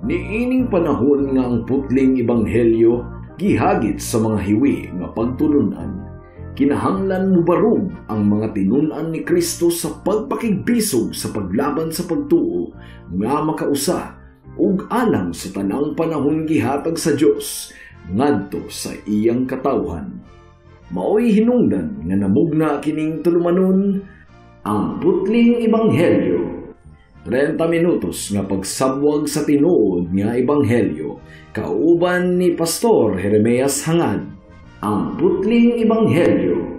Niining panahon nga ang putling ebanghelyo gihagit sa mga hiwi nga pagtulunan, kinahanglan mubarog ang mga tinun-an ni Kristo sa pagpakigbisog sa paglaban sa pagtuo nga makausa ug alang sa tanang panahon gihatag sa Dios ngadto sa iyang katawhan. Maoy hinungdan nga namugna kining tulumanon, ang putling ebanghelyo. 30 minutos nga pagsabwag sa tinuod nga ebanghelyo, kauban ni Pastor Jeremias Hangad. Ang putling ebanghelyo,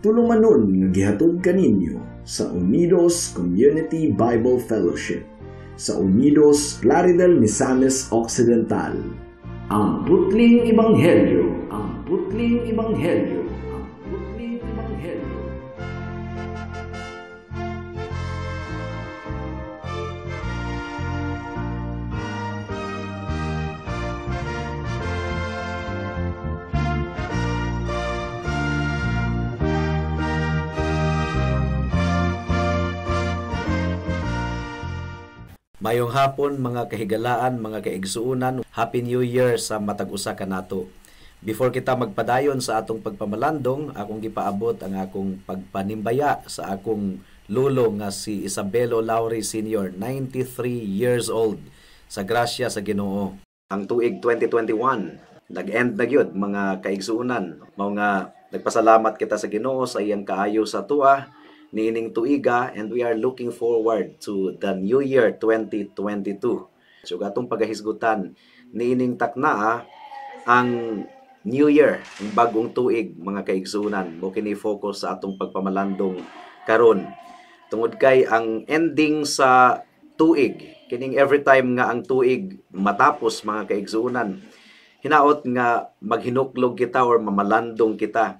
tulumanon nga gihatod kaninyo sa Unidos Community Bible Fellowship sa Unidos, Plaridel, Misamis Occidental. Ang putling ebanghelyo, ang putling ebanghelyo, ang putling ebanghelyo. Mayong hapon mga kahigalaan, mga kaigsuonan, Happy New Year sa matag usa kanato. Before kita magpadayon sa atong pagpamalandong, akong gipaabot ang akong pagpanimbaya sa akong lolo nga si Isabelo Lauri Sr., 93 years old, sa grasya sa Ginoo. Ang tuig 2021, nag-end na gyud mga kaigsuonan. Mao nga nagpasalamat kita sa Ginoo sa iyang kaayo sa tua niining tuiga, and we are looking forward to the new year 2022. So atong pagahisgutan niining taknaa ang new year, ang bagong tuig mga kaigsuonan. Mo kini focus sa atong pagpamalandong karon. Tungod kay ang ending sa tuig, kining every time nga ang tuig matapos mga kaigsuonan, hinaot nga maghinuklog kita or mamalandong kita.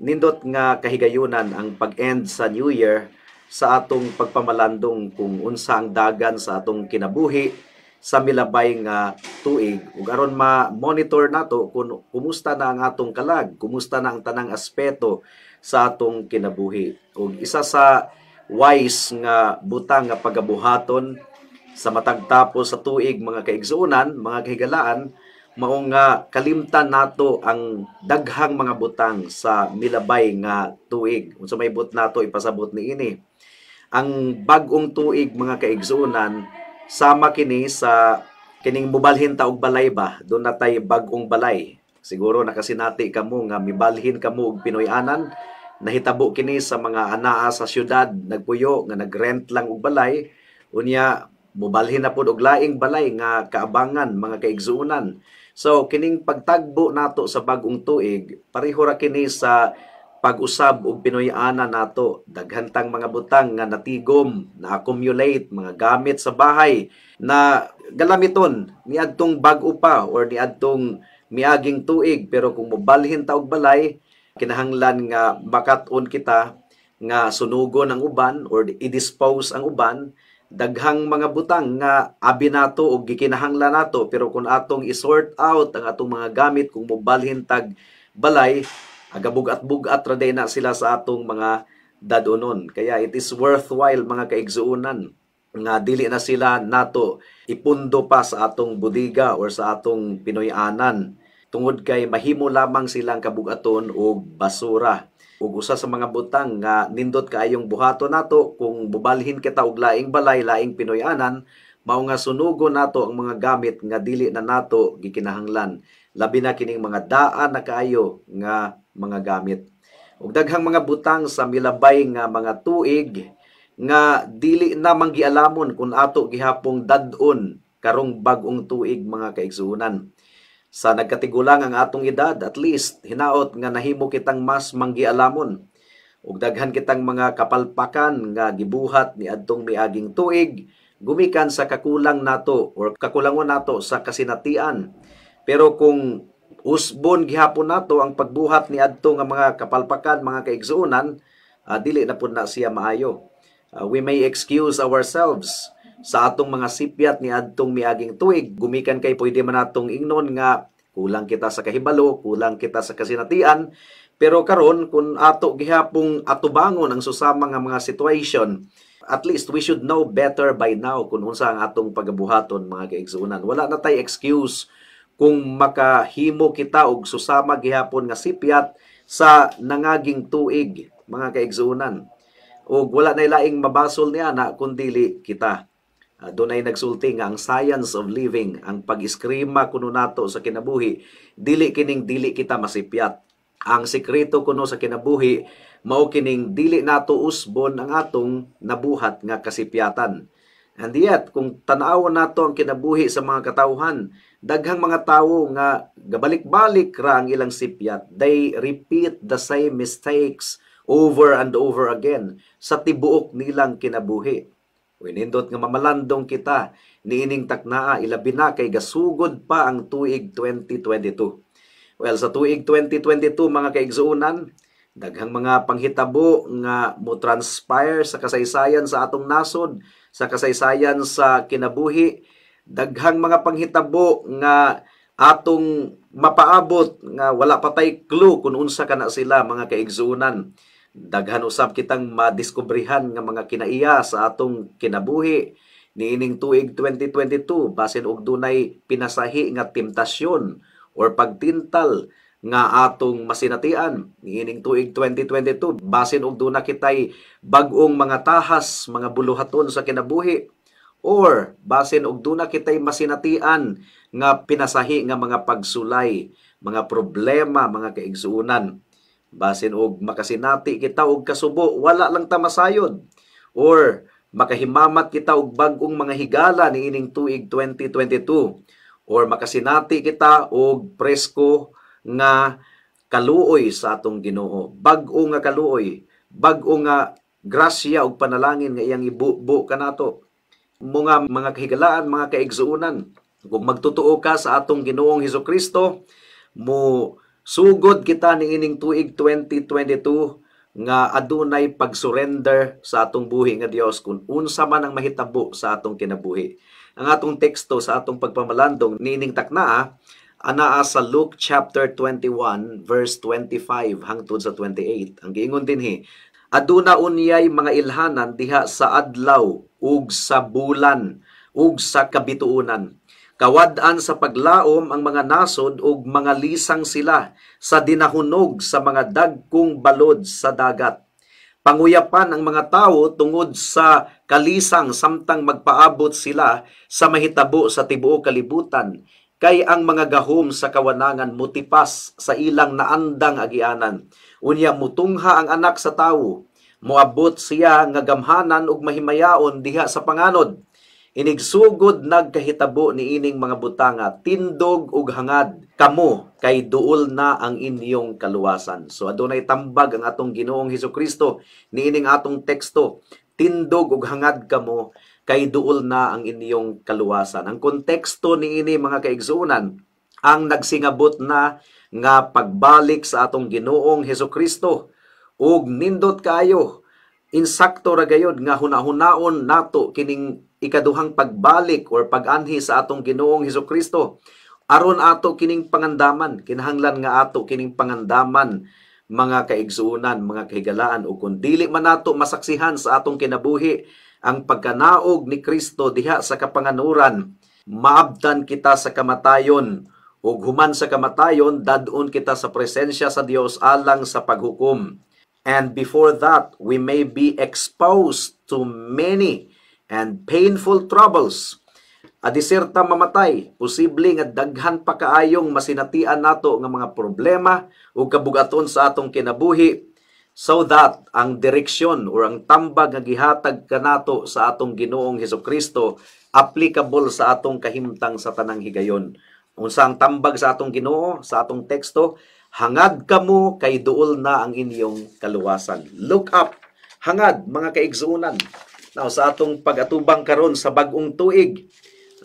Nindot nga kahigayunan ang pag-end sa New Year sa atong pagpamalandong kung unsa ang dagan sa atong kinabuhi sa milabay nga tuig, ug aron ma-monitor nato kung kumusta na ang atong kalag, kumusta na ang tanang aspeto sa atong kinabuhi. Ug isa sa wise nga butang nga pagabuhaton sa matag tapos sa tuig mga kaigsuonan, mga kahigalaan, mao nga kalimtan nato ang daghang mga butang sa milabay nga tuig. Unsa may but nato ipasabot niini? Ang bag-ong tuig mga kaigsuonan, sama kini sa kining mubalhin ta og balay ba, doon na tay bag-ong balay. Siguro nakasinati kamo nga mibalhin kamo og Pinoy-anan, nahitabo kini sa mga anaa sa syudad nagpuyo nga nagrent lang og balay, unya mubalhin na pod og laing balay nga kaabangan mga kaigsuonan. So kining pagtagbo nato sa bag-ong tuig, pareho ra kini sa pag-usab og Pinoy-anan nato. Daghan tang mga butang nga natigom, na-accumulate, mga gamit sa bahay na galamiton niadtong bag-o pa or niadtong miaging tuig, pero kung mobalhin ta og balay, kinahanglan nga makat-on kita nga sunugon ang uban or i-dispose ang uban. Daghang mga butang nga abi nato og gikinahanglan nato, pero kung atong i-sort out ang atong mga gamit kung mobalhin tag balay, agabugat-bugat ra day na sila sa atong mga dadonon. Kaya it is worthwhile mga kaigsuonan nga dili na sila nato ipundo pa sa atong budiga or sa atong Pinoy-anan, tungod kay mahimo lamang silang kabugaton og basura. Ug usa sa mga butang nga nindot kaayong buhaton nato kung bubalhin kita og laing balay, laing Pinoy-anan, mao nga sunugon nato ang mga gamit nga dili na nato gikinahanglan, labi na kining mga daan na kaayo nga mga gamit. Ug daghang mga butang sa milabay nga mga tuig nga dili na manggialamon kung ato gihapong dad-on karong bag-ong tuig mga kaigsuonan. Sa nagkatigulang ang atong edad, at least hinaot nga nahimo kitang mas manggialamon. Ug daghan kitang mga kapalpakan nga gibuhat ni adtong miaging tuig gumikan sa kakulang nato or kakulangon nato sa kasinatian. Pero kung usbon gihapon nato ang pagbuhat ni adto nga mga kapalpakan mga kaigsuonan, dili na pud na siya maayo. We may excuse ourselves sa atong mga sipyat ni adtong miaging tuig, gumikan kay pwede man natong ingnon nga kulang kita sa kahibalo, kulang kita sa kasinatian, Pero karon, kung ato gihapong atubangon ang susama nga mga situation, at least we should know better by now kung unsa ang atong pagabuhaton, mga kaigsuonan. Wala na tay excuse kung makahimo kita og susama gihapon nga sipyat sa nangaging tuig, mga kaigsuonan. Ug wala na laing mabasol niya na kun dili kita. Dunay nagsulti nga ang science of living, ang pag-iskrima kuno nato sa kinabuhi, dili kining dili kita masipyat. Ang sekreto kuno sa kinabuhi mao kining dili nato usbon ang atong nabuhat nga kasipyatan. And yet, kung tan-awon nato ang kinabuhi sa mga katawhan, daghang mga tawo nga gabalik-balik ra ang ilang sipyat. They repeat the same mistakes over and over again sa tibuok nilang kinabuhi. Nindot nga mamalandong kita niining taknaa, ilabi na kay gasugod pa ang tuig 2022. Well, sa tuig 2022, mga kaigsuonan, daghang mga panghitabo nga mo transpire sa kasaysayan sa atong nasod, sa kasaysayan sa kinabuhi, daghang mga panghitabo nga atong mapaabot nga wala pa tay clue kung unsa kana sila, mga kaigsuonan. Daghan usab kitang madiskubrehan nga mga kinaiya sa atong kinabuhi niining tuig 2022, basin og dunay pinasahi nga temptasyon or pagtintal nga atong masinatian niining tuig 2022, basin og duna kitay bag-ong mga tahas, mga buluhaton sa kinabuhi, or basin og duna kitay masinatian nga pinasahi nga mga pagsulay, mga problema, mga kaigsuonan. Basin og makasinati kita og kasubo, wala lang ta masayod, or makahimamat kita og bag-ong mga higala niining tuig 2022, or makasinati kita og presko nga kaluoy sa atong Ginoo, bag-o nga kaluoy, bag-o nga grasya og panalangin nga iyang ibubo kanato. Mga kahigalaan, mga kaigsuonan, kung magtotoo ka sa atong Ginoong Hesukristo, mo sugod kita niining tuig 2022 nga adunay pag-surrender sa atong buhi nga Dios kung unsa man ang mahitabo sa atong kinabuhi. Ang atong teksto sa atong pagpamalandong niining taknaa anaa sa Luke chapter 21 verse 25 hangtod sa 28. Ang giingon dinhi, aduna unyay mga ilhanan diha sa adlaw ug sa bulan ug sa kabituonan. Kawad-an sa paglaom ang mga nasod ug mga lisang sila sa dinahunog sa mga dagkong balod sa dagat. Panguyapan ang mga tawo tungod sa kalisang samtang magpaabot sila sa mahitabo sa tibuok kalibutan, kay ang mga gahom sa kawanangan mutipas sa ilang naandang agianan. Unya mutungha ang anak sa tawo, moabot siya nga gamhanan ug mahimayaon diha sa panganod. Inigsugod nagkahitabo niining mga butanga, tindog ug hangad kamo kay duol na ang inyong kaluwasan. So adunay tambag ang atong Ginoong Hesukristo niining atong teksto, tindog ug hangad kamo kay duol na ang inyong kaluwasan. Ang konteksto niini, mga kaigsuonan, ang nagsingabot na nga pagbalik sa atong Ginoong Hesukristo, ug nindot kaayo, insakto ra gayod nga hunahunaon nato kining ikaduhang pagbalik or pag-anhi sa atong Ginoong Hesukristo aron ato kining pangandaman. Kinahanglan nga ato kining pangandaman, mga kaigsuonan, mga kahigalaan, o kung dili man nato masaksihan sa atong kinabuhi ang pagkanaog ni Kristo diha sa kapanganuran, maabtan kita sa kamatayon, ug human sa kamatayon dad-on kita sa presensya sa Dios alang sa paghukom. And before that, we may be exposed to many and painful troubles. Adiserta mamatay, posible nga daghan pa kaayong masinatian nato nga mga problema ug kabugaton sa atong kinabuhi, so that ang direksyon or ang tambag nga gihatag kanato sa atong Ginoong Hesukristo applicable sa atong kahimtang sa tanang higayon. Unsa ang tambag sa atong Ginoo sa atong teksto? Hangad kamo kay duol na ang inyong kaluwasan. Look up, hangad, mga kaigsuonan. Now, sa atong pag-atubang karon sa bag-ong tuig,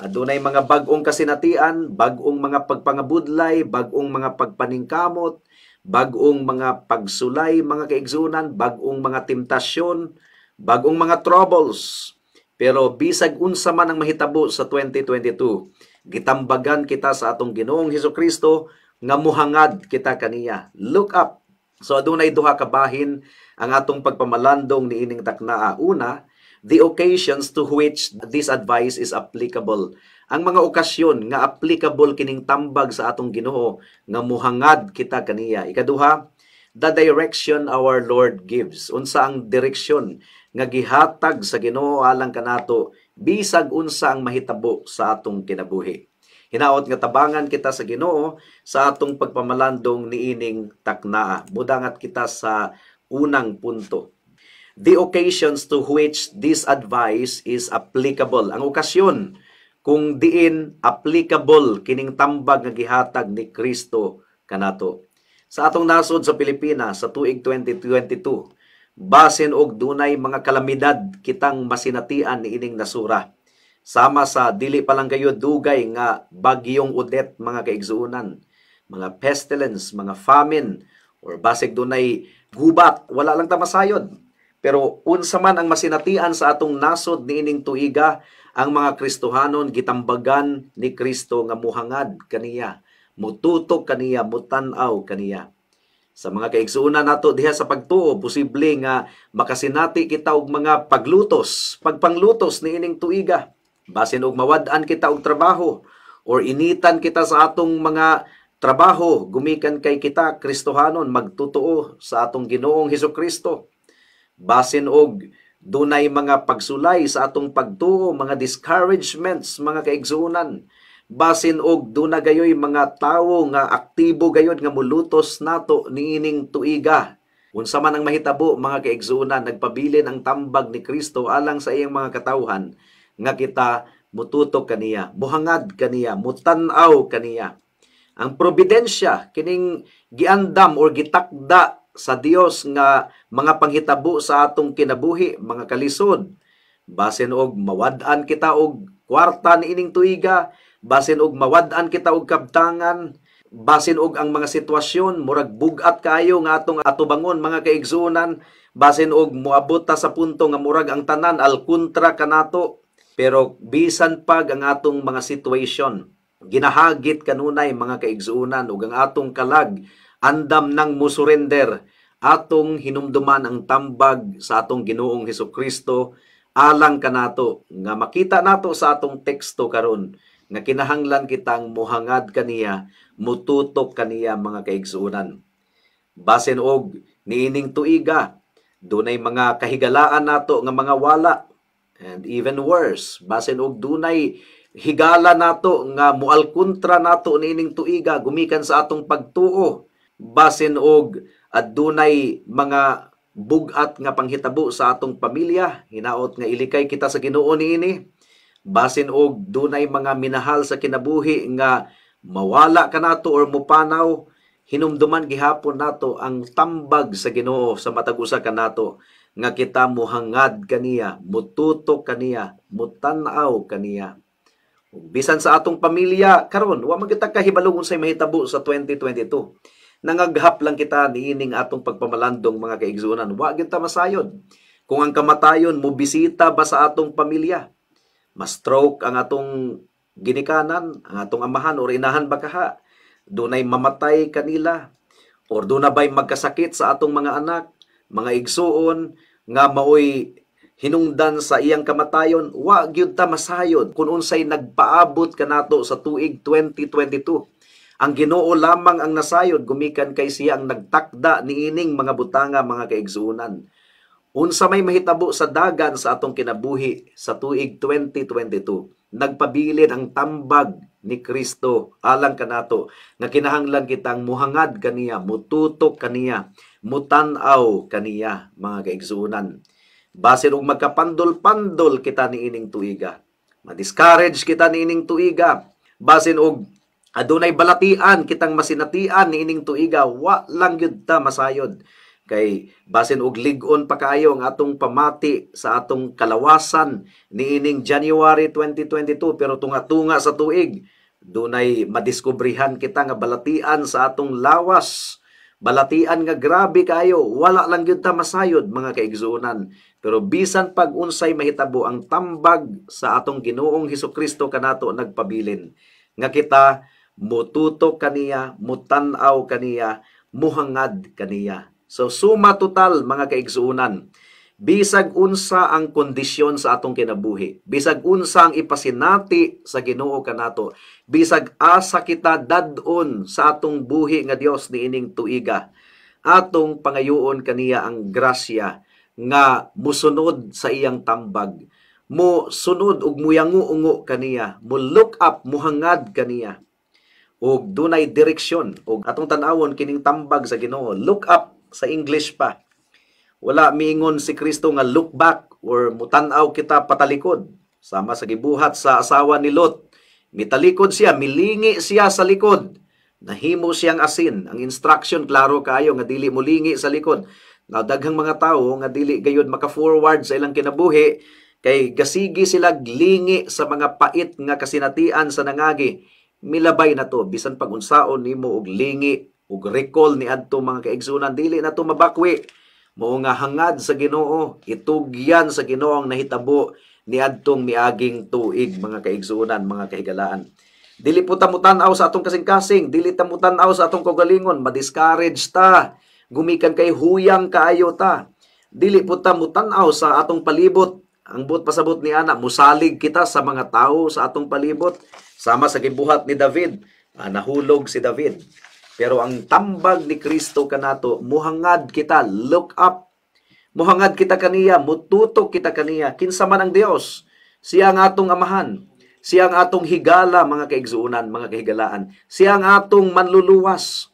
adunay mga bag-ong kasinatian, bag-ong mga pagpangabudlay, bag-ong mga pagpaningkamot, bag-ong mga pagsulay, mga kaigsuonan, bag-ong mga temptasyon, bag-ong mga troubles. Pero bisag unsa man ang mahitabo sa 2022, gitambagan kita sa atong Ginoong Hesukristo nga muhangad kita kaniya. Look up. So adunay duha ka bahin ang atong pagpamalandong niining taknaa. Una, the occasions to which this advice is applicable. Ang mga okasyon nga applicable kining tambag sa atong Ginoo nga muhangad kita kaniya. Ikaduha, the direction our Lord gives. Unsa ang direksyon nga gihatag sa Ginoo alang kanato bisag unsa ang mahitabo sa atong kinabuhi. Hinaot nga tabangan kita sa Ginoo sa atong pagpamalandong niining taknaa. Mudangat kita sa unang punto. The occasions to which this advice is applicable. Ang okasyon kung diin applicable kining tambag nga gihatag ni Kristo kanato. Sa atong nasod sa Pilipinas sa tuig 2022, basin og dunay mga kalamidad kitang masinatian niining nasura. Sama sa dili pa lang kayo dugay nga bagyong Odette, mga kaigsuonan, mga pestilence, mga famine, or basig dunay gubat, wala lang ta masayod. Pero unsa man ang masinatian sa atong nasod niining tuiga, ang mga Kristohanon gitambagan ni Kristo nga muhangad kaniya, mututok kaniya, mutan-aw kaniya. Sa mga kaigsuonan nato diha sa pagtuo, posible nga makasinati kita og mga paglutos, pagpanglutos niining tuiga. Basin og mawad-an kita og trabaho or initan kita sa atong mga trabaho gumikan kay kita Kristohanon, magtotoo sa atong Ginoong Hesukristo. Basin og dunay mga pagsulay sa atong pagtuo, mga discouragements, mga kaigsuonan. Basin og duna gayoy mga tawo nga aktibo gayod nga mulutos nato niining tuiga. Unsa man ang mahitabo, mga kaigsuonan, nagpabilin ang tambag ni Kristo alang sa iyang mga katawhan nga kita mututok kaniya, muhangad kaniya, mutan-aw kaniya. Ang providensya, kining giandam or gitakda sa Dios nga mga panghitabo sa atong kinabuhi, mga kalisod. Basin og mawad-an kita og kwarta niining tuiga, basin og mawad-an kita og kabtangan, basin og ang mga sitwasyon murag bug-at kaayo nga atong atubangon, mga kaigsuonan, basin og moabot ta sa punto nga murag ang tanan alkontra kanato. Pero bisan pag ang atong mga situation ginahagit kanunay, mga kaigsuonan, ug ang atong kalag andam nang musurrender, atong hinumduman ang tambag sa atong Ginoong Hesukristo alang kanato nga makita nato sa atong teksto karon nga kinahanglan kitang muhangad kaniya, mututok kaniya, mga kaigsuonan. Basin og niining tuiga dunay mga kahigalaan nato nga mga wala, and even worse, basin og dunay higala nato nga mualkontra nato niining tuiga gumikan sa atong pagtuo, basin og adunay mga bug-at nga panghitabo sa atong pamilya, hinaot nga ilikay kita sa Ginoo niini. Basin og dunay mga minahal sa kinabuhi nga mawala kanato or mupanaw, hinumduman gihapon nato ang tambag sa Ginoo sa matag usa kanato nga kita muhangad kaniya, mututok kaniya, mutan-aw kaniya. Bisan sa atong pamilya karon, wa man kita kahibalo unsay mahitabo sa 2022. Nangaghap lang kita niining atong pagpamalandong, mga kaigsuonan. Wa gyud ta masayod kung ang kamatayon mobisita ba sa atong pamilya. Ma-stroke ang atong ginikanan, ang atong amahan or inahan ba kaha. Dunay mamatay kanila or duna bay magkasakit sa atong mga anak, mga igsuon nga maoy hinungdan sa iyang kamatayon. Wa gyud ta masayod kung unsay nagpaabot kanato sa tuig 2022. Ang Ginoo lamang ang nasayod gumikan kay siya ang nagtakda niining mga butanga, mga kaigsuonan. Unsa may mahitabo sa dagan sa atong kinabuhi sa tuig 2022, nagpabilin ang tambag ni Kristo alang kanato nga kinahanglan kitang muhangad kaniya, mututok kaniya, mutan-aw kaniya, mga kaigsuonan. Basin og magkapandol-pandol kita niining tuiga, ma-discourage kita niining tuiga, basin og adunay balatian kitang masinatian niining tuiga, wa lang gyud ta masayod. Kay basin og lig-on pa kaayo ang atong pamati sa atong kalawasan niining January 2022, pero tunga-tunga sa tuig dunay madiskubrihan kita nga balatian sa atong lawas, balatian nga grabe kaayo, wala lang gyud ta masayod, mga kaigsuonan. Pero bisan pag unsay mahitabo, ang tambag sa atong Ginoong Hesukristo kanato nagpabilin nga kita mututok kaniya, mutan-aw kaniya, muhangad kaniya. So suma total, mga kaigsuonan, bisag unsa ang kondisyon sa atong kinabuhi, bisag unsa ang ipasinati sa Ginoo kanato, bisag asa kita dad-on sa atong buhi nga Dios niining tuiga, atong pangayoon kaniya ang grasya nga musunod sa iyang tambag, mo sunod ug muyango-ungo kaniya, mo look up, muhangad kaniya ug dunay direksyon. Ug atong tan-awon kining tambag sa Ginoo, look up sa English pa. Wala miingon si Kristo nga look back or mutan-aw kita patalikod. Sama sa gibuhat sa asawa ni Lot. Mitalikod siya, milingi siya sa likod. Nahimo siyang asin. Ang instruction klaro kaayo nga dili mulingi sa likod. Now, daghang mga tawo nga dili gayud maka-forward sa ilang kinabuhi kay gasigi sila lingi sa mga pait nga kasinatian sa nangagi. Milabay na to. Bisan pag unsaon nimo og lingi og recall ni adto, mga kaigsunan, dili na to mabakwi. Mao nga hangad sa Ginoo, itugyan sa Ginoo ang nahitabo niadtong miaging tuig, mga kaigsuonan, mga kahigalaan. Dili po ta mutan-aw sa atong kasing-kasing, dili ta mutan-aw sa atong kaugalingon, ma-discourage ta. Gumikan kay huyang kaayo ta. Dili po ta mutan-aw sa atong palibot. Ang buot pasabot ni ana, musalig kita sa mga tao sa atong palibot. Sama sa gibuhat ni David, nahulog si David. Pero ang tambag ni Kristo kanato, muhangad kita, look up. Muhangad kita kaniya, mututok kita kaniya. Kinsa man ang Dios, siya ang atong amahan. Siya ang atong higala, mga kaigsuonan, mga kahigalaan. Siya ang atong manluluwas.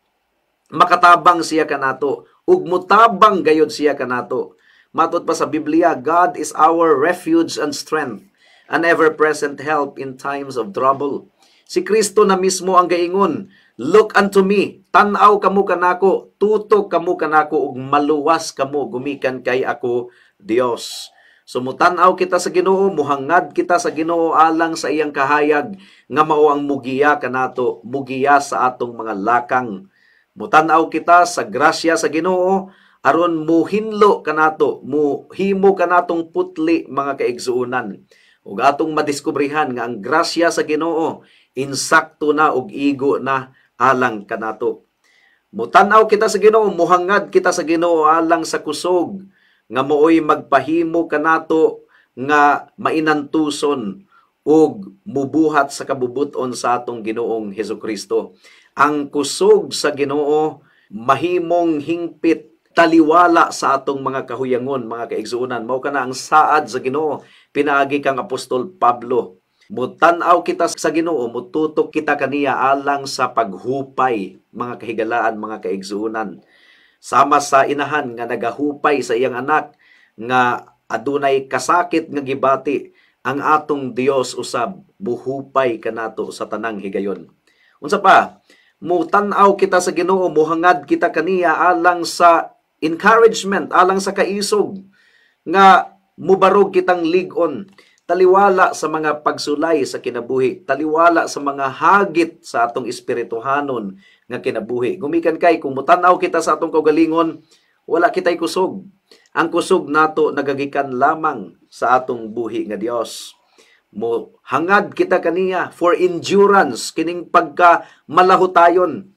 Makatabang siya kanato, ug mutabang gayod siya kanato. Matod pa sa Biblia, God is our refuge and strength, an ever-present help in times of trouble. Si Kristo na mismo ang gaingon, "Look unto me, tan-aw kamo kanako, tutok kamo kanako ug maluwas kamo gumikan kay ako Dios." So mutan-aw kita sa Ginoo, muhangad kita sa Ginoo alang sa iyang kahayag nga mao ang mugiya kanato, mugiya sa atong mga lakang. Mutan-aw kita sa grasya sa Ginoo aron muhinlo kanato, muhimo kanatong putli, mga kaigsuonan. Ug atong madiskubrihan nga ang grasya sa Ginoo insakto na ug igo na alang kanato. Mutan-aw kita sa Ginoo, muhangad kita sa Ginoo alang sa kusog nga mooy magpahimo kanato nga mainantuson ug mubuhat sa kabubuton sa atong Ginoong Hesukristo. Ang kusog sa Ginoo mahimong hingpit, taliwala sa atong mga kahuyangon, mga kaigsuonan. Mao kana ang saad sa Ginoo pinaagi kang Apostol Pablo. Mutan-aw kita sa Ginoo, mututok kita kaniya alang sa paghupay, mga kahigalaan, mga kaigsuonan. Sama sa inahan nga nagahupay sa iyang anak nga adunay kasakit nga gibati, ang atong Dios usab muhupay kanato sa tanang higayon. Unsa pa? Mutan-aw kita sa Ginoo, muhangad kita kaniya alang sa encouragement, alang sa kaisog nga mubarog kitang lig-on, taliwala sa mga pagsulay sa kinabuhi, taliwala sa mga hagit sa atong espirituhanon nga kinabuhi. Gumikan kay kung mutan-aw kita sa atong kaugalingon, wala kitay kusog. Ang kusog nato nagagikan lamang sa atong buhi nga Dios. Mo hangad kita kaniya for endurance, kining pagka malahutayon.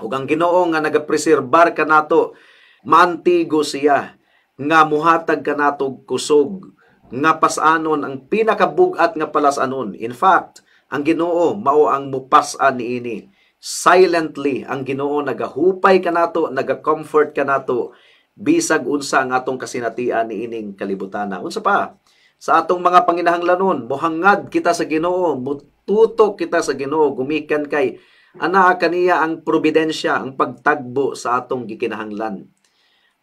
Ug ang Ginoo nga nagapreserbar kanato, maantigo siya nga muhatag kanato kusog nga pasanon ang pinakabugat nga palasanon. In fact, ang Ginoo mao ang mupas-an niini. Silently, ang Ginoo nagahupay kanato, naga-comfort kanato bisag unsa ang atong kasinatian niining kalibutana. Unsa pa? Sa atong mga panginahanglanon, mohangad kita sa Ginoo, mututok kita sa Ginoo gumikan kay anaa kaniya ang providensya, ang pagtagbo sa atong gikinahanglan.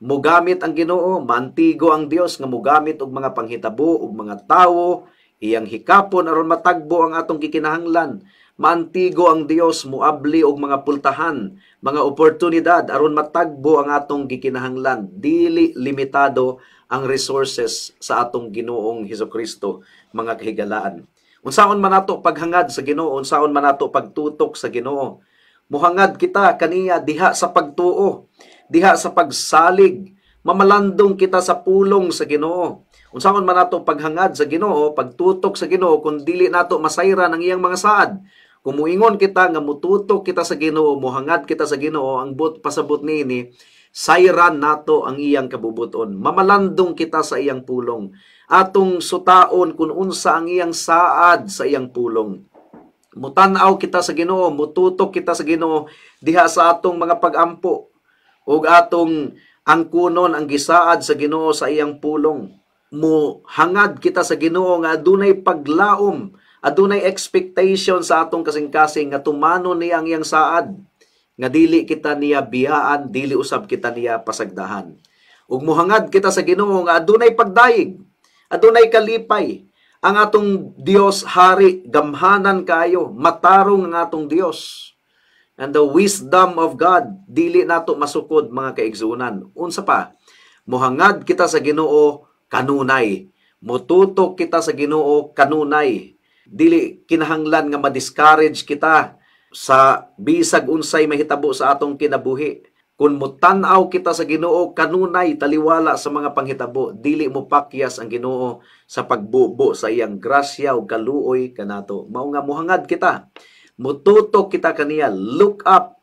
Mugamit ang Ginoo, maantigo ang Dios nga mugamit og mga panghitabo ug mga tawo, iyang hikapon aron matagbo ang atong gikinahanglan. Maantigo ang Dios muabli og mga pultahan, mga oportunidad aron matagbo ang atong gikinahanglan. Dili limitado ang resources sa atong Ginoong Hesukristo, mga kahigalaan. Unsaon man nato paghangad sa Ginoo, unsaon man nato pagtutok sa Ginoo? Muhangad kita kaniya diha sa pagtuo, diha sa pagsalig, mamalandong kita sa pulong sa Ginoo. Unsaon man nato paghangad sa Ginoo, pagtutok sa Ginoo kung dili nato masayran ang iyang mga saad? Kung muingon kita nga mututok kita sa Ginoo, muhangad kita sa Ginoo, ang buot pasabot niini, sayran nato ang iyang kabubuton. Mamalandong kita sa iyang pulong. Atong sutaon kung unsa ang iyang saad sa iyang pulong. Mutan-aw kita sa Ginoo, mututok kita sa Ginoo diha sa atong mga pagampo ug atong angkunon ang gisaad sa Ginoo sa iyang pulong. Muhangad kita sa Ginoo nga adunay paglaom, adunay expectation sa atong kasing-kasing nga tumanon niya ang iyang saad, nga dili kita niya biyaan, dili usab kita niya pasagdahan. Ug muhangad kita sa Ginoo nga adunay pagdayeg, adunay kalipay. Ang atong Dios hari, gamhanan kayo, matarong ang atong Dios. And the wisdom of God, dili nato masukod, mga kaigsuonan. Unsa pa? Muhangad kita sa Ginoo kanunay. Mututok kita sa Ginoo kanunay. Dili kinahanglan nga ma-discourage kita sa bisag unsay mahitabo sa atong kinabuhi. Kung mutan-aw kita sa Ginoo kanunay taliwala sa mga panghitabo, dili mo pakyas ang Ginoo sa pagbubo sa iyang grasya ug kaluoy kanato. Mao nga muhangad kita, mututok kita kaniya, look up.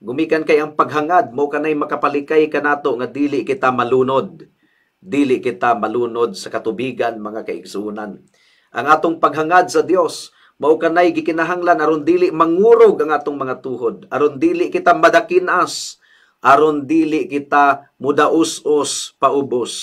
Gumikan kay ang paghangad mo kanay makapalikay kanato nga dili kita malunod. Dili kita malunod sa katubigan, mga kaigsuonan. Ang atong paghangad sa Dios mao kanay gikinahanglan aron dili mangurog ang atong mga tuhod, aron dili kita madakinas, aron dili kita mudaos-os paubos.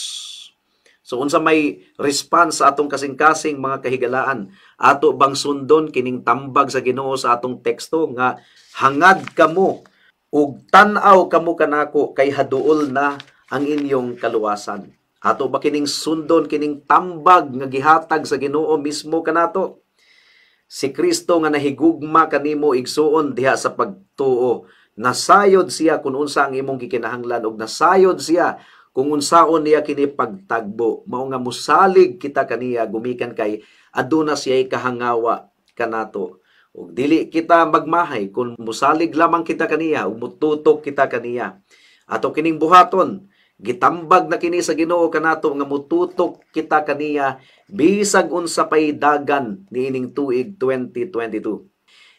So unsa may response sa atong kasing-kasing, mga kahigalaan? Ato bang sundon kining tambag sa Ginoo sa atong teksto nga hangad kamo ug tan-aw kamo kanako kay haduol na ang inyong kaluwasan? Ato ba kining sundon kining tambag nga gihatag sa Ginoo mismo kanato? Si Kristo nga nahigugma kanimo, igsuon, diha sa pagtuo, nasayod siya kung unsa ang imong gikinahanglan ug nasayod siya kung unsaon niya kini pagtagbo. Mao nga musalig kita kaniya gumikan kay aduna siya kahangawa kanato. Ug dili kita magmahay kung musalig lamang kita kaniya ug mututok kita kaniya. Ato kining buhaton, gitambag na kini sa Ginoo kanato nga mututok kita kaniya bisag unsa pay dagan niining tuig 2022.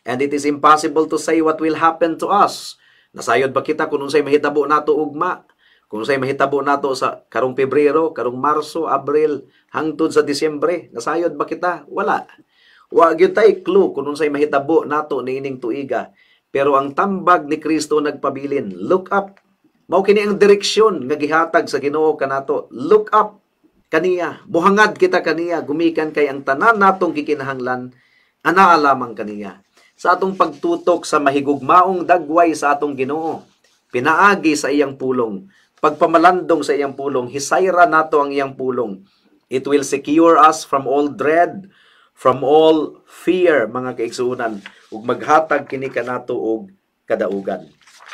And it is impossible to say what will happen to us. Nasayod ba kita kung unsay mahitabo nato ugma? Kung unsay mahitabo nato sa karong Pebrero, karong Marso, Abril, hangtod sa Disyembre? Nasayod ba kita? Wala. Wa gyud tay clue kung unsay mahitabo nato niining tuiga. Pero ang tambag ni Kristo nagpabilin, look up. Mao kini ang direksyon nga gihatag sa Ginoo kanato. Look up kaniya. Muhangad kita kaniya gumikan kay ang tanan natong gikinahanglan anaa lamang kaniya. Sa atong pagtutok sa mahigugmaong dagway sa atong Ginoo, pinaagi sa iyang pulong, pagpamalandong sa iyang pulong, hisayra nato ang iyang pulong. It will secure us from all dread, from all fear, mga kaigsuonan, ug maghatag kini kanato og kadaugan.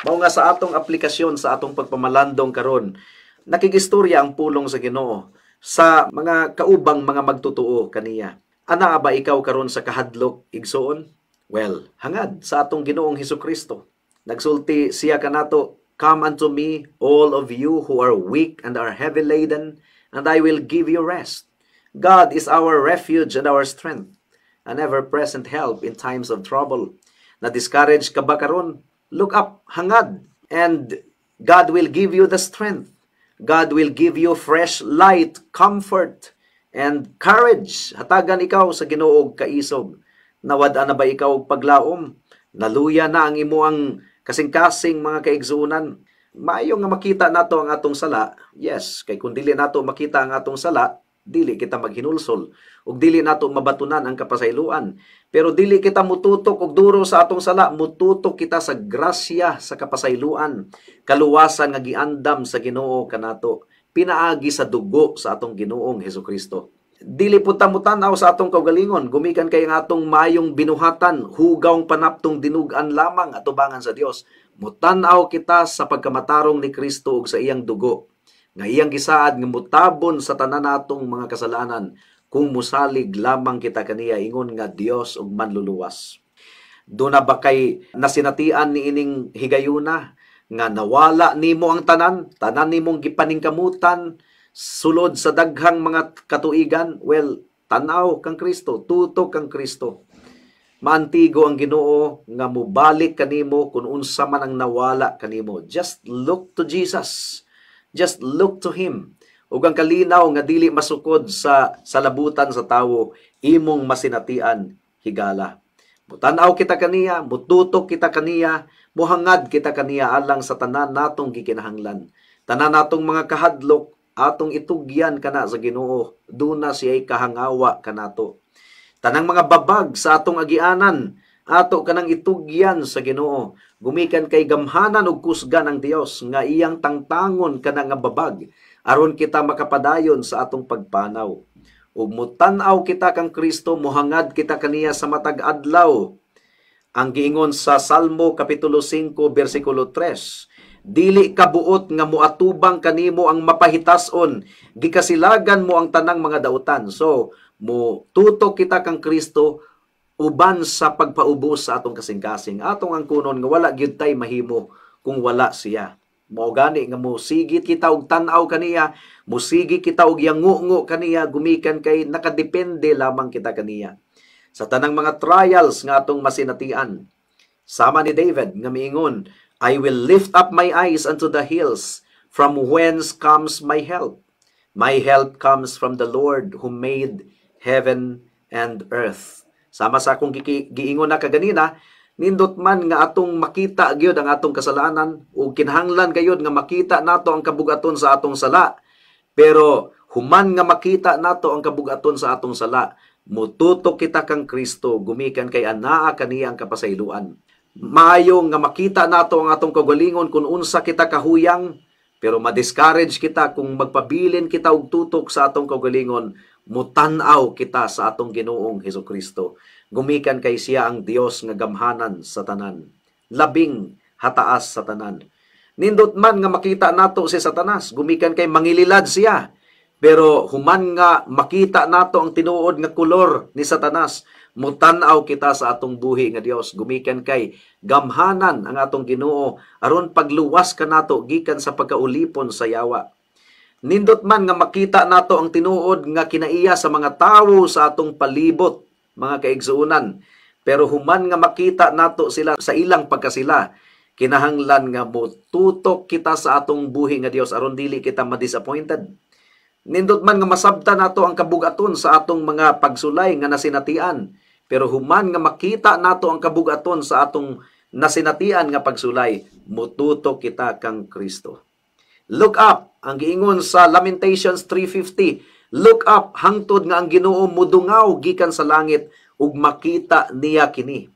Mao nga sa atong aplikasyon sa atong pagpamalandong karon, nakigistorya ang pulong sa Ginoo sa mga kaubang mga magtutuo kaniya. Anaa ba ikaw karon sa kahadlok, igsuon? Well, hangad sa atong Ginoong Hesukristo. Nagsulti siya kanato, "Come unto me, all of you who are weak and are heavy laden, and I will give you rest." God is our refuge and our strength, an ever-present help in times of trouble. Na-discourage ka ba karon? Look up, hangad, and God will give you the strength. God will give you fresh light, comfort, and courage. Hatagan ikaw sa Ginoo og kaisog. Nawad-an na ba ikaw og paglaom? Naluya na ang imuang kasing-kasing, mga kaigsuonan? Maayo nga makita nato ang atong sala. Yes, kay kung dili nato makita ang atong sala, dili kita maghinulsol ug dili nato mabatunan ang kapasayloan. Pero dili kita mututok og duro sa atong sala, mututok kita sa grasya sa kapasayloan, kaluwasan nga giandam sa Ginoo kanato pinaagi sa dugo sa atong Ginoong Hesukristo. Dili pud ta mutan-aw sa atong kaugalingon gumikan kay ang atong mayong binuhatan, hugawng panaptong dinug-an lamang atubangan sa Dios. Mutan-aw kita sa pagkamatarong ni Kristo ug sa iyang dugo nga iyang gisaad nga mutabon sa tanan natong mga kasalanan kung musalig lamang kita kaniya ingon nga Dios ug manluluwas. Duna ba kay nasinatian niining higayuna nga nawala nimo ang tanan, tanan nimong gipaningkamutan sulod sa daghang mga katuigan? Well, tanaw kang Kristo, tutok kang Kristo. Maantigo ang Ginoo nga mobalik kanimo kung unsa man ang nawala kanimo. Just look to Jesus. Just look to Him. Ug ang kalinaw nga dili masukod sa salabutan sa tawo, imong masinatian, higala. Mutan-aw kita kaniya, mututok kita kaniya, muhangad kita kaniya alang sa tanan natong gikinahanglan. Tanan natong mga kahadlok, atong itugyan kana sa Ginoo, duna siya'y kahangawa kanato. Tanang mga babag sa atong agianan, ato kanang itugyan sa Ginoo. Gumikan kay gamhanan ug kusgan ang Dios nga iyang tangtangon kana nga babag aron kita makapadayon sa atong pagpanaw. Ug mutan-aw kita kang Kristo, muhangad kita kaniya sa matag adlaw. Ang giingon sa Salmo kapitulo 5 bersikulo 3, dili kabuot nga moatubang kanimo ang mapahitason, gikasilagan mo ang tanang mga dautan. So, mo tutok kita kang Kristo uban sa pagpaubos sa atong kasing-kasing. Atong ang kunon nga wala gyud tay mahimo kung wala siya. Mao gani nga mosigit kita og tan-aw kaniya, mosigi kita og yangungo kaniya, gumikan kay nakadepende lamang kita kaniya. Sa tanang mga trials nga atong masinatian, sama ni David nga miingon, "I will lift up my eyes unto the hills, from whence comes my help. My help comes from the Lord who made heaven and earth." Sama sa akong giingon na kaganina, nindot man nga atong makita gyud ang atong kasalanan ug kinahanglan gayud nga makita nato ang kabugaton sa atong sala. Pero human nga makita nato ang kabugaton sa atong sala, mututok kita kang Kristo gumikan kay anaa kaniya ang kapasayloan. Maayo nga makita nato ang atong kaugalingon kung unsa kita kahuyang, pero ma-discourage kita kung magpabilin kita og tutok sa atong kaugalingon. Mutan-aw kita sa atong Ginoong Hesukristo. Gumikan kay siya ang Dios nga gamhanan sa tanan, labing hataas sa tanan. Nindot man nga makita nato si Satanas, gumikan kay mangililad siya. Pero human nga makita nato ang tinuod nga kolor ni Satanas, mutan-aw kita sa atong buhi nga Dios. Gumikan kay gamhanan ang atong Ginoo aron pagluwas kanato gikan sa pagkaulipon sa yawa. Nindot man nga makita nato ang tinuod nga kinaiya sa mga tawo sa atong palibot, mga kaigsuonan. Pero human nga makita nato sila sa ilang pagkasila, kinahanglan nga motutok kita sa atong buhi nga Dios aron dili kita ma-disappointed. Nindot man nga masabta nato ang kabugaton sa atong mga pagsulay nga nasinatian, pero human nga makita nato ang kabugaton sa atong nasinatian nga pagsulay, motutok kita kang Kristo. Look up, ang giingon sa Lamentations 3:50, look up hangtod nga ang Ginoo mudungaw gikan sa langit ug makita niya kini.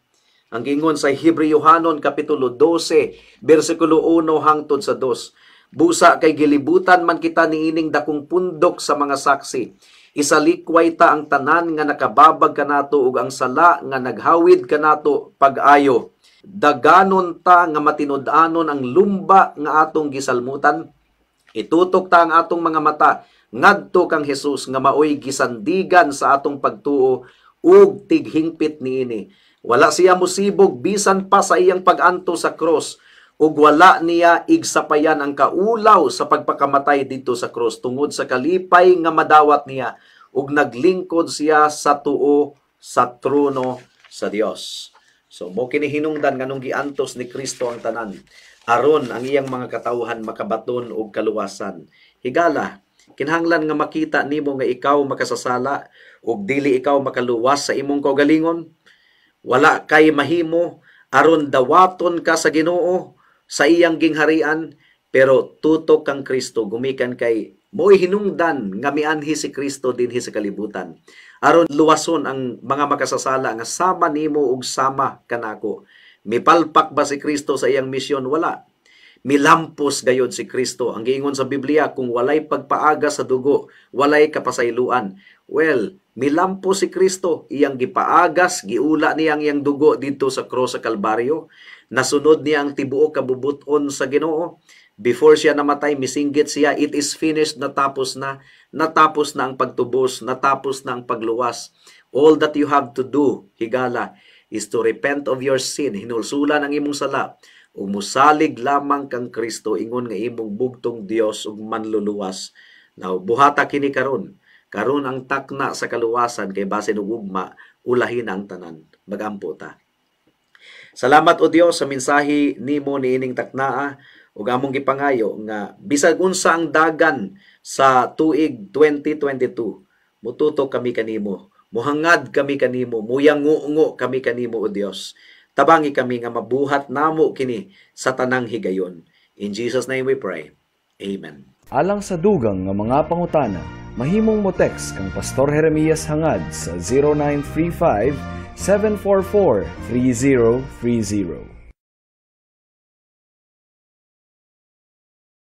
Ang giingon sa Hebreohanon kapitulo 12 bersikulo 1 hangtod sa 2, busa kay gilibutan man kita niining dakong pundok sa mga saksi. Isalikway ta ang tanan nga nakababag kanato ug ang sala nga naghawid kanato pag-ayo. Daganon ta nga matinud-anon ang lumba nga atong gisalmutan. Itutok ta ang atong mga mata ngadto kang Hesus nga maoy gisandigan sa atong pagtuo ug tighingpit niini. Wala siya musibog bisan pa sa iyang pag-anto sa cross, ug wala niya igsapayan ang kaulaw sa pagpakamatay didto sa cross tungod sa kalipay nga madawat niya, ug naglingkod siya sa tuo sa trono sa Dios. So mo kini hinungdan nganong giantos ni Kristo ang tanan aron ang iyang mga katawhan makabaton og kaluwasan. Higala, kinahanglan nga makita nimo nga ikaw makasasala ug dili ikaw makaluwas sa imong kaugalingon. Wala kay mahimo aron dawaton ka sa Ginoo sa iyang gingharian, pero tutok kang Kristo gumikan kay mo'y hinungdan nga mianhi si Kristo dinhi sa kalibutan aron luwason ang mga makasasala nga sama nimo ug sama kanako. Mipalpak ba si Kristo sa iyang misyon? Wala. Milampos gayod si Kristo. Ang giingon sa Biblia, kung walay pagpaaga sa dugo, walay kapasayloan. Well, milampos si Kristo, iyang gipaagas, giula niya ang iyang dugo didto sa cross sa Kalbaryo. Nasunod niya ang tibuok kabubuton sa Ginoo. Before siya namatay, misinggit siya, "It is finished," natapos na. Natapos na ang pagtubos, natapos na ang pagluwas. All that you have to do, higala, is to repent of your sin, hinulsulan ang imong sala, ug musalig lamang kang Kristo ingon nga imong bugtong Dios ug manluluwas. Now, buhata kini karon. Karon ang takna sa kaluwasan kay basin og ugma Ulahi na ang tanan. Magampo ta. Salamat, O Dios, sa mensahe nimo niining taknaa ug among gipangayo nga bisag unsa ang dagan sa tuig 2022, mututok kami kanimo, muhangad kami kanimo, muyango kami kanimo, O Dios. Tabangi kami nga mabuhat namo kini sa tanang higayon. In Jesus' name we pray. Amen. Alang sa dugang nga mga pangutana, mahimong mo text kang Pastor Jeremias Hangad sa 0935 744 3030.